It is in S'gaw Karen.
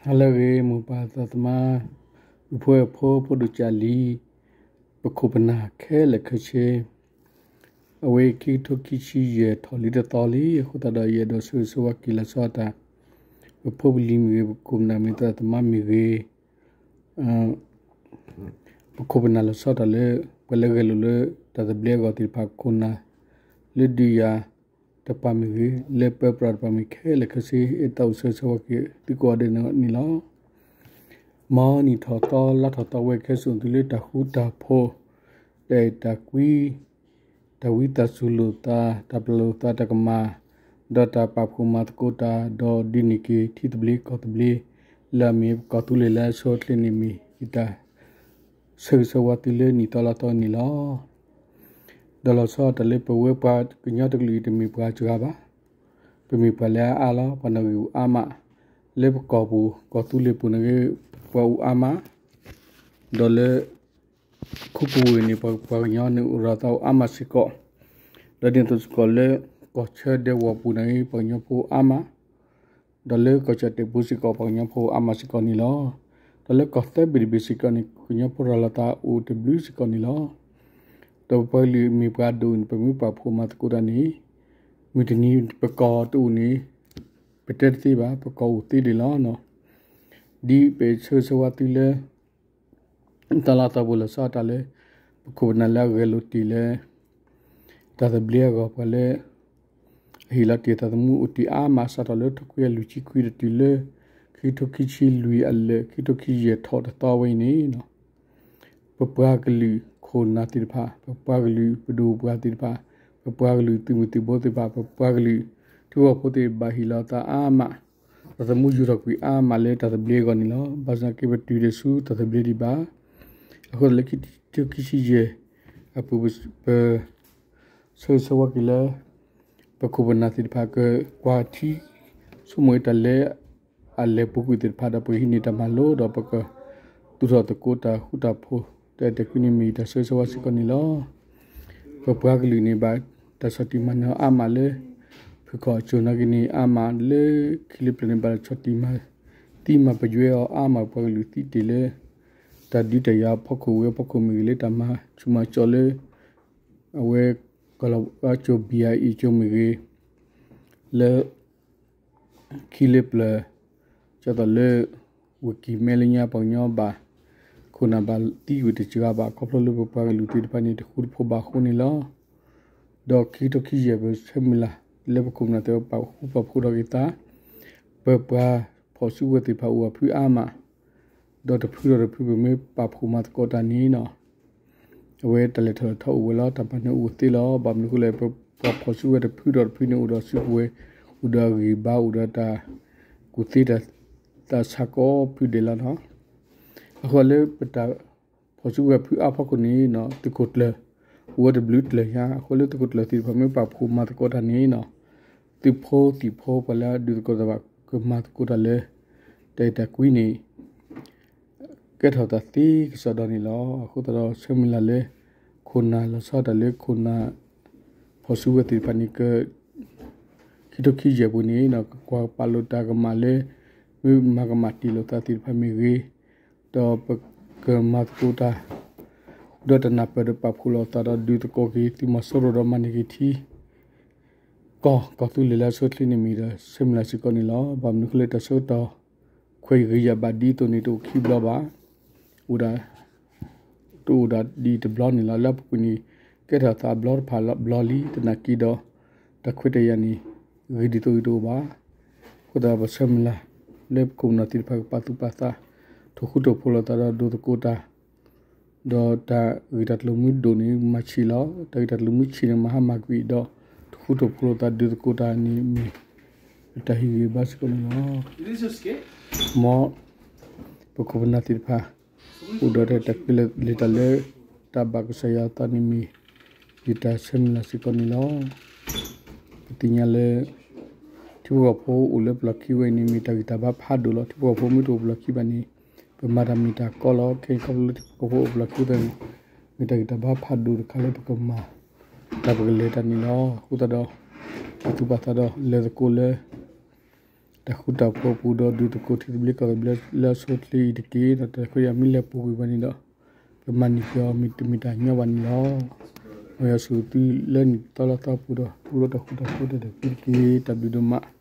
ဟါလၢအဂ့ၤ မိၢ်ပၢ်သးသမါ, ပုၢ်ဖိဝဲၢ်ဖိ ဖိဒိၣ်ကၢ်လံၤ, ပခိၣ်ပနၢ်ခဲလၢာ်ခဲဆ့, အဝဲခံကထိခံဆံယဲၢ်ထီၣ်လံတသီလံ, အဃိသတးဒီး ယအဲၣ်ဒိးဆၢဂ့ၤဆၢဝါက့ၤလီၤဆီဒၣ်တၢ် ပဖိပလံၤမ့ၢ်ဂ့ၤ, ပခိၣ်ပနၢ်မ့ၢ်သးသမါမ့ၢ်ဂ့ၤ, ပခိၣ်ပနၢ်လီၤဆီဒၣ်တၢ်လၢ ပှၤလၢအဂဲၤလိာ်လၢတၢ်သဘျ့အဂီၢ်သ့ၣ်တဖၣ်, ခိၣ်နၢ်လၢဒုးယၤတပၤမ့ၢ်ဂ့ၤ, လၢပၢပြးတပၤမ့ၢ်ဂ့ၤ, ခဲလၢာ်ခဲဆ့ အဲၣ်တၢ်အိၣ်ဆၢဂ့ၤဆၢဝါက့ၤသုကိးဂၤဒဲးန့ၣ်လီၤ. မ်နံၣ်ထီၣ်သီလါထီၣ်သီ ဝဲခဲစိာ်သုလၢတၢ်ဃူတၢ်ဖိး, တၢ်အဲၣ်တၢ်ကွံ, တၢ်ဝံသးစူၤလိာ်သး, တၢ်ပျၢ်လိာ်သးတၢ်ကမၣ်, ဒီးတၢ်ပာ်ဖှိၣ်မၤသကိးတၢ်, ဒီးဒုးန့ၢ်က့ၤထံသဘျ့ကီၢ်သဘျ့, လၢအမ့ၢ်ပကီၢ်သူလ့ၤလၢအဆိအချ့န့ၣ်မ့ၢ်ယတၢ် ဆၢဂ့ၤဆၢဝါသုလၢနံၣ်သီလါသီန့ၣ်လီၤ. ဒီးလီၤဆီဒၣ်တၢ်လၢပဝဲပှၤကညီတကလုာ်အံၤ တမ့ၢ်ပှၤစှၤဘၣ်, ပမ့ၢ်ပှၤလၢအအါလီၤ, ပှၤနီၣ်ဂံၢ်အိၣ်အါမး, လၢပကီၢ်ပူၤ ကီၢ်သူလ့ၤပူၤန့ၣ်ဂ့ၤ ပှၤအိၣ်အါမး, ဒီးလၢ ခိကဝ့ၢ်န့ၣ် ပှၤကညီန့ၣ်အိၣ်ဒီးသးအိၣ်အါမးစ့ၢ်ကီး, ဒီးဒ်သိးစ့ၢ်ကီးလၢ ကီၢ်ဆၢဒဲကဝီၤပူၤန့ၣ်ဂ့ၤ ပှၤကညီဖိအါမး, ဒီးလၢကီၢ်ကၠီၣ်တဲာ်ပူၤစ့ၢ်ကီး ပှၤကညီဖိအါမးစ့ၢ်ကီးန့ၣ်လီၤ. ဒီးလၢကီၢ်သၢဘ့ၣ်တဘ့ၣ်စ့ၢ်ကီးန့ၣ် ကညီဖိရၤလီၤသးအိၣ်တဘျုးစ့ၢ်ကီးန့ၣ်လီၤ. ဒီးပပှၤကလုာ်မ့ၢ်ပှၤဒိၣ်န့ၣ် ပမ့ၢ်ပာ်ဖှိၣ်မၤသကိးတၢ်န့ၣ်, မုၢ်တနံၤပကီၢ်တအိၣ်န့ၣ် ပတဲတသ့ဘၣ်, ပကီၢ်အိၣ်သ့ဒံးလီၤ. ဒ်ပဆၢဂ့ၤဆၢဝါသုလၢ တၢ်လၢသီပူၤလီၤဆီဒၣ်တၢ်လၢ ပခိၣ်ပနၢ်လၢအဂဲၤလိာ်တ့ၢ်လၢ တၢ်သဘျ့အဂီၢ် ပှၤလၢ အဟ့ၣ်လီၤတ့ၢ်သးသမူအိၣ်တ့ၢ်အါမး စးထီၣ်လၢထိခွံကယၤလွံၢ်ဆံခွံ တတုၤလၢ ခံကထိခံဆံလွံၢ်အလၢာ် ခံကထိခံဆံယဲၢ်ထီၣ်တသီဝဲအံၤန့ၣ် ပပှၤကလုာ်ခိၣ်နၢ်သ့ၣ်တဖၣ်, ပပှၤကလုာ်ပဒိၣ်ပှၤသ့ၣ်တဖၣ်, ပပှၤကလုာ်သုးမုၢ်သံၣ်ဘိသ့ၣ်တဖၣ်, ပပှၤကလုာ်ထံဖိကီၢ်ဖိသ့ၣ်တဖၣ် ဟ့ၣ်လီၤသးအါမး, သးသမူယူၤထီၣ်ကွံာ်အါမးလၢတၢ်သဘျ့အဂီၢ်န့ၣ်လီၤ. ဘၣ်ဆၣ်က့ ပတုၤတစုတၢ်သဘျ့ဒံးဘၣ်. အဃိသတးလၢ ခံကထိခံဆံယဲၢ်အပူၤ ပ ဆၢဂ့ၤဆၢဝါက့ၤလၢ ပခိၣ်ပနၢ်သ့ၣ်တဖၣ် ကကွၢ်ထံဆိကမိၣ်တၢ်လၢအလဲၤပူၤကွံာ်သ့ၣ်တဖၣ်ဒီး ပကဟံးန့ၢ်တၢ်မၤလိဒီး ပကသူၣ်ထီၣ်သကိးတၢ်ဃူတၢ်ဖိး တၢ်အဲၣ်တၢ်ကွံန့ၣ် မ့ၢ်ယတၢ်ဆၢဂ့ၤဆၢဝါစ့ၢ်ကီးန့ၣ်လီၤ. ပပှၤကလုာ်န့ၣ် ဘၣ်တၢ်ဆီၣ်တံၢ်မၤနၢၤအါမးလၢ ဖုၣ်ခီၣ်အစိၤနာ်က့န့ၣ် အါမးလၢခံလၢပျၢၤန့ၣ် ဘၣ်တၢ်ဆီၣ်တံၢ်မၤသံမၤပယွဲအီၤအါမး ပပှၤကလုာ်သံတ့ၢ်လၢ တၢ်ဒုးတၢ်ယၤဖီခိၣ်ဝဲအဖီခိၣ်မ့ၢ်ဂ့ၤ လၢတၢ်မၤဆူၣ်မၤစီးလၢ အဝဲကီၢ်လီၤဝါကၠိ ဘံယၤအံၤ ကၠိမ့ၢ်ဂ့ၤ လၢ ခံလၢပျၢၤ ကၠီသးလၢ ဝ့ၢ်ကံၢ်မဲလၢညါ ပှၤကညီဘၣ် ခိၣ်နၢ်ဘၣ်သံကွံာ်တစှၤဘၣ် ခီဖျိလၢပပှၤကလုာ်သ့ၣ်တဖၣ်န့ၣ် တဃူတဖိးဘၣ်အဃိန့ၣ်လီၤ. ဒီးခံကထိခံဆံယဲၢ် ပဆၢမုၢ်လၢ်လၢပခိၣ်ပနၢ်သ့ၣ်တဖၣ် ပာ်ဃူပာ်ဖိးထီၣ်က့ၤသး ပပှၤဖီၣ်စုကဝဲၤသ့ၣ်တဖၣ်အိၣ်အဖုအါမး ဒီးတဖုဒီးတဖု ပမ့ၢ်ပာ်ဖှိၣ်မၤသကိးတၢ်န့ၣ် အဝဲတၢ်လဲၤထီၣ်လဲၤထီအိၣ်ဝဲလီၤ. တၢ်မၤနၢၤအိၣ်သ့လီၤ. ဘၣ်မနုၤအဃိလဲၣ် ပပှၤဖီၣ်စုကဝဲၤတဖုဒီးတဖုန့ၣ် အိၣ်ဒီးစုကဝဲၤ အိၣ်ဒီးအဂံၢ်ဘါ အိၣ်ဒီးတၢ်ကူၣ်သ့တၢ်သးဆါကိးဖုဒဲးလီၤနီၤ. အဃိလၢပတၢ်ဖီၣ်စုကဝဲၤဖုအါဖီခိၣ်န့ၣ် သုးခိၣ်ကျၢၢ် အိၣ်ဝဲတဘျုးကျၢၢ်ညါ အဃိလၢသုးခိၣ်ကျၢၢ်သ့ၣ်တဖၣ်မ့ၢ်ပာ်ဖှိၣ်မၤသကိးတၢ်န့ၣ် သုးဖိသံၣ်ဖိပှၤလၢအဒုးသကိးတၢ်ဘၣ် ကမၤသကိးတၢ်လၢ တၢ်အဲၣ်တၢ်ကွံန့ၣ် ကဲထီၣ်သးသ့ကစီဒီန့ၣ်လီၤ. အဃိသတးဒီး ဆၢမုၢ်လၢ်လၢ ခိၣ်နၢ်လီၤဆီဒၣ်တၢ်လၢခိၣ်နၢ် ဖီၣ်စုကဝဲၤသ့ၣ်တဖၣ်န့ၣ် က ခံကထိခံဆံယဲၢ်ပူၤန့ၣ် ကကွၢ်ပာ်လိာ်တၢ်ကမၣ်လၢ မ့ၢ်မၤကမၣ်တ့ၢ်လိာ်သးသ့ၣ်တဖၣ်မ့ၢ်ဂ့ၤ, ဒီးပကမၤသကိးတၢ် ဒီးတနၢ်ပၢၢ်ဒီးပာ်ဖှိၣ်လိာ်သးဒီးဒုးသကိးက့ၤသုးမီၤစိရိၤဒီးမၤန့ၢ်က့ၤထံ ကီၢ် ကီၢ်သူလ့ၤလၢအဆိအချ့န့ၣ်မ့ၢ်ဒီး ဆၢမုၢ်လၢ်စ့ၢ်ကီးန့ၣ်လီၤ. ဘၣ်မနုၤအဃိလဲၣ် တၢ်ဆၢကတီၢ် ခွဲးဂ့ၤယာ်ဘၣ်ဒ်သိးန့ၣ် တအိၣ်ခံဘျီဘၣ်, အိၣ်ဒၣ် တအိၣ်ဒၣ်ဒ်တဘျီန့ၣ်လီၤ. လၢအပူၤကွံာ်န့ၣ် ကဲထီၣ်သးဘျီတဖၣ်ဘျီလံ သနာ်က့ဒီး တၢ်ခွဲးတၢ်ယာ်န့ၣ် ဂ့ၤဒ်သိးဂ့ၤတအိၣ်ဘၣ်. အဃိသတးဒီး ပဆၢမုၢ်လၢ် လၢပခိၣ်ပနၢ်သ့ၣ်တဖၣ်ကပာ်သူၣ်ပာ်သး ထိၣ်ဃူထိၣ်ဖိးလိာ်သးဒီးဒုးသကိးတၢ် ဒီးတၢ်ဂ့ၢ်တၢ်ကျိၤမုၢ်ဒိၣ်န့ၣ် မၤဆံးလီၤ. တၢ်ဂ့ၢ်တၢ်ကျိၤမုၢ်ဆံးန့ၣ် မၤဟါမၢ်ကွံာ်ဒီး ထိၣ်ဃူထိၣ်ဖိးလိာ်သးဒုးသကိးတၢ်န့ၣ်မ့ၢ် တၢ်ဟ့ၣ်ဂံၢ်ဘါစ့ၢ်ကီးန့ၣ်လီၤ. မ် ပခိၣ်ပနၢ်သ့ၣ်တဖၣ် အိၣ်ဒီးတၢ်အဲၣ်တၢ်ကွံလဲၤတၢ်လၢ တၢ်ဘၣ်ကစၢ်ယွၤအသးန့ၣ်မ့ၢ် ယတၢ်ဆၢမုၢ်လၢ်စ့ၢ်ကီးန့ၣ်လီၤ. ပသ့ၣ်ညါလၢ ထံဖိကီၢ်ဖိအိၣ်လၢပလီၢ်ခံဝဲအံၤန့ၣ် မ့ၢ်တၢ်ဂံၢ်တၢ်ဘါဖးဒိၣ်လီၤ. ထံဖိကီၢ်ဖိမ့ၢ်တအိၣ်ပလီၢ်ခံဘၣ်န့ၣ် ပမၤတၢ်မ့ၢ်တၢ်ကီလီၤ. ခဲအံၤခီဖျိလၢထံဖိကီၢ်ဖိအိၣ်ပလီၢ်ခံသတးန့ၣ် မ့ၢ်တၢ်ဂံၢ်တၢ်ဘါဖးဒိၣ်တခါလၢပကမၤ တၢ်ပကလဲၤတၢ်န့ၣ်လီၤ. အဃိသတးဒီး ပာ်သူၣ်ပာ်သးဒီးလဲၤသကိးလၢ တၢ် တၢ်ဃူတၢ်ဖိးအပူၤဒီး ဒုးသကိးထံသဘျ့ကီၢ်သဘျ့လၢအဆိအချ့အံၤတက့ၢ်. ဒီးတၢ်ဃုာ်ဒီးမ့ၢ်လဲၤပူၤကွံာ်ဘၣ်န့ၣ်ဒီး ကမၤန့ၢ်က့ၤအီၤမ့တမ့ၢ်တၢ်ညီဘၣ်န့ၣ်လီၤ. မ်ယွၤဆိၣ်ဂ့ၤသုလၢနံၣ်သီလါသီအပူၤဒီး ပူထီၣ်တၢ်ဃူတၢ်ဖိးတၢ်တက့ၢ်တက့ၢ်. တၢ်ဘျုးဒိၣ်မး.